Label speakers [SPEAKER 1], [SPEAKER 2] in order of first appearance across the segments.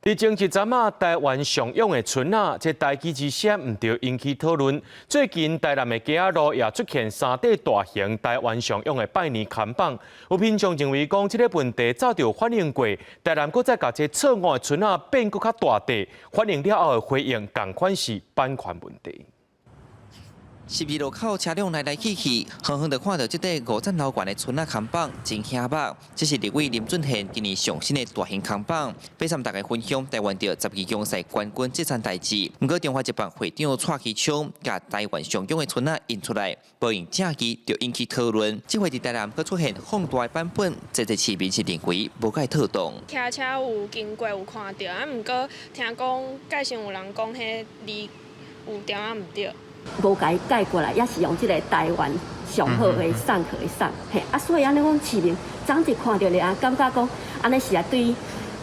[SPEAKER 1] 佇前一陣仔，台灣上勇的春仔，這台語之聲毋著引起討論。最近台南的街仔路也出現三塊大型台灣上勇的拜年看板。有民眾認為講，這个問題早就反映過，台南閣再共這錯誤的春仔變閣較大塊，反映了後的回應仝款是版權問題。
[SPEAKER 2] 十字路口車輛來來去去，遠遠就看著這塊五層樓懸的春仔看板，真顯目。這是立委林俊憲今年上新的大型看板，欲參大家分享台灣著十二強賽冠軍這層代誌。毋過中華職棒會長蔡其昌共台灣上勇的春仔印出來，無用正字就引起討論。這回佇台南閣出現放大的版本，濟濟市民是認為無蓋妥當。
[SPEAKER 3] 騎車有經過有看著，啊，毋過聽講蓋先有人講彼字有點仔毋對。
[SPEAKER 4] 無共伊改過來，也是用這个台灣上好的送客的送，嘿，啊，所以按呢講市民昨一看著咧啊，感覺講按呢是啊對，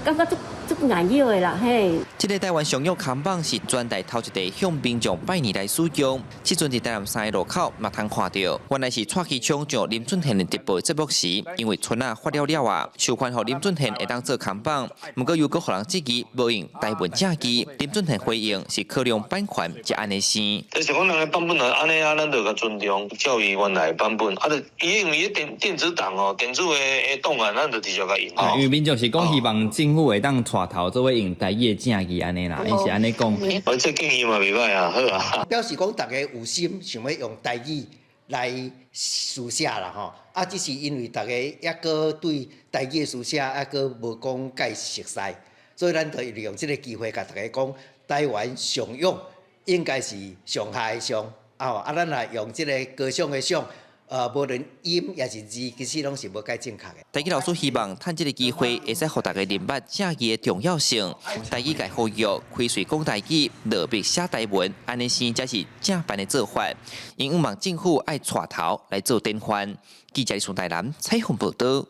[SPEAKER 4] 感覺足足眼藥的啦，嘿。
[SPEAKER 2] 這个台灣上勇看板是全台頭一塊向民眾拜年來使用，這陣佇台南三个路口嘛通看著。原來是蔡其昌上林俊憲的直播節目時，因為春仔發了了啊，授權予林俊憲會當做看板，毋過又閣予人質疑無用台文正字。林俊憲回應是考量版權才按呢生。
[SPEAKER 5] 就是講人的版本啊，按呢啊，咱就共尊重，照伊原來的版本。啊，就伊因為電電子檔哦，電子的的檔案，咱就直接共印。
[SPEAKER 6] 因為民眾是講希望政府會當帶頭做伙用台語的正字按呢啦，伊是按呢講。
[SPEAKER 5] 我這建議嘛袂䆀啊，好啊。
[SPEAKER 7] 表示講逐家有心想欲用台語來書寫啦吼，啊，只是因為逐家猶閣對台語的書寫猶閣無講介熟似，所以咱就利用這个機會共逐家講，台灣上勇應該是上下的上，啊，啊，咱若用這个高尚的尚。無論音抑是字，其實攏是無蓋正確的。
[SPEAKER 2] 台語老師希望趁這个機會，會使予大家認捌正字的重要性。台語界呼籲開喙講台語，落筆寫台文，按呢生才是正範的做法。𪜶向望政府愛帶頭來做典範。記者宋台南採訪報導。